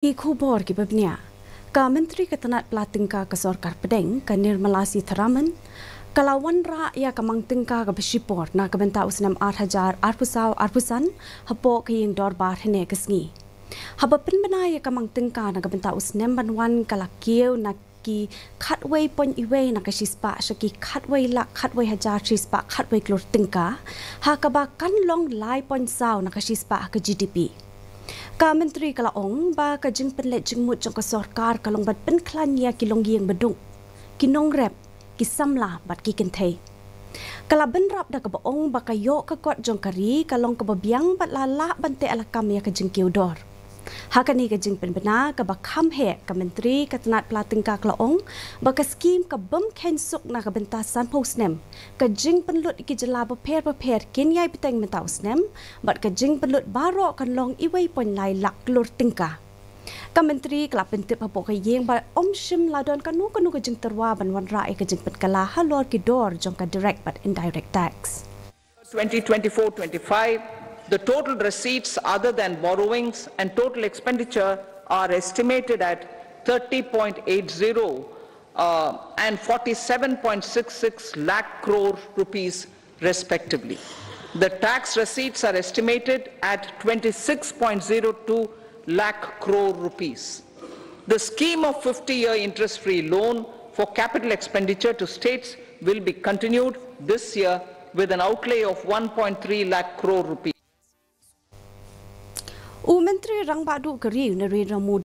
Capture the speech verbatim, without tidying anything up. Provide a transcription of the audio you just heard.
Ki khubor kiba bniah. Ka Myntri ka tnat pla tyngka ka sorkar pdeng, ka Nirmala Sitharaman, ka la wanrah ïa ka mang tyngka kaba shipor na ka bynta u snem ar hajar arphew saw arphew san hapoh ka ïing dorbar hynne ka sngi. Haba pynbna ïa ka mang tyngka na ka bynta u snem ban wan, ka la kiew na ki khatwei point wei na ka shispah sha ki khatwei lak khatwei hajar shispah khatwei klur tyngka, ha kaba kan long lai point saw na ka shispah ha ka G D P. Ka Myntri ka la ong ba ka jingpynleit jingmut jong ka sorkar ka long ban pynkhlaiñ ïa ki longïing baduk, ki nongrep, ki samla bad ki kynthei. Ka la bynrap da kaba ong ba ka ïoh ka kot jong ka ri ka long kaba biang bad la lah ban teh lakam ïa ka jingkiew dor. Ha kane ka jingpynbna kaba kham heh, ka Myntri ka tnat pla tyngka ka la ong ba ka skhim ka bym kheiñ suk na ka bynta sanphew snem. Ka jingpynlut ki jylla bapher bapher kin ïai bteng mynta u snem, bad ka jingpynlut baroh kan long wei point lai lak klur tyngka. Ka Myntri ka la pyntip hapoh ka ïing ba ym shym la don kano kano ka jingtyrwa ban wanrah ïa ka jingpynkylla halor ki dor jong ka direct bad indirect tax. Twenty twenty-four twenty-five, the total receipts other than borrowings and total expenditure are estimated at thirty point eight zero, uh, and forty-seven point six six lakh crore rupees respectively. The tax receipts are estimated at twenty-six point zero two lakh crore rupees. The scheme of fifty-year interest-free loan for capital expenditure to states will be continued this year with an outlay of one point three lakh crore rupees. U Myntri Rangbah Duh ka ri u Narendra Modi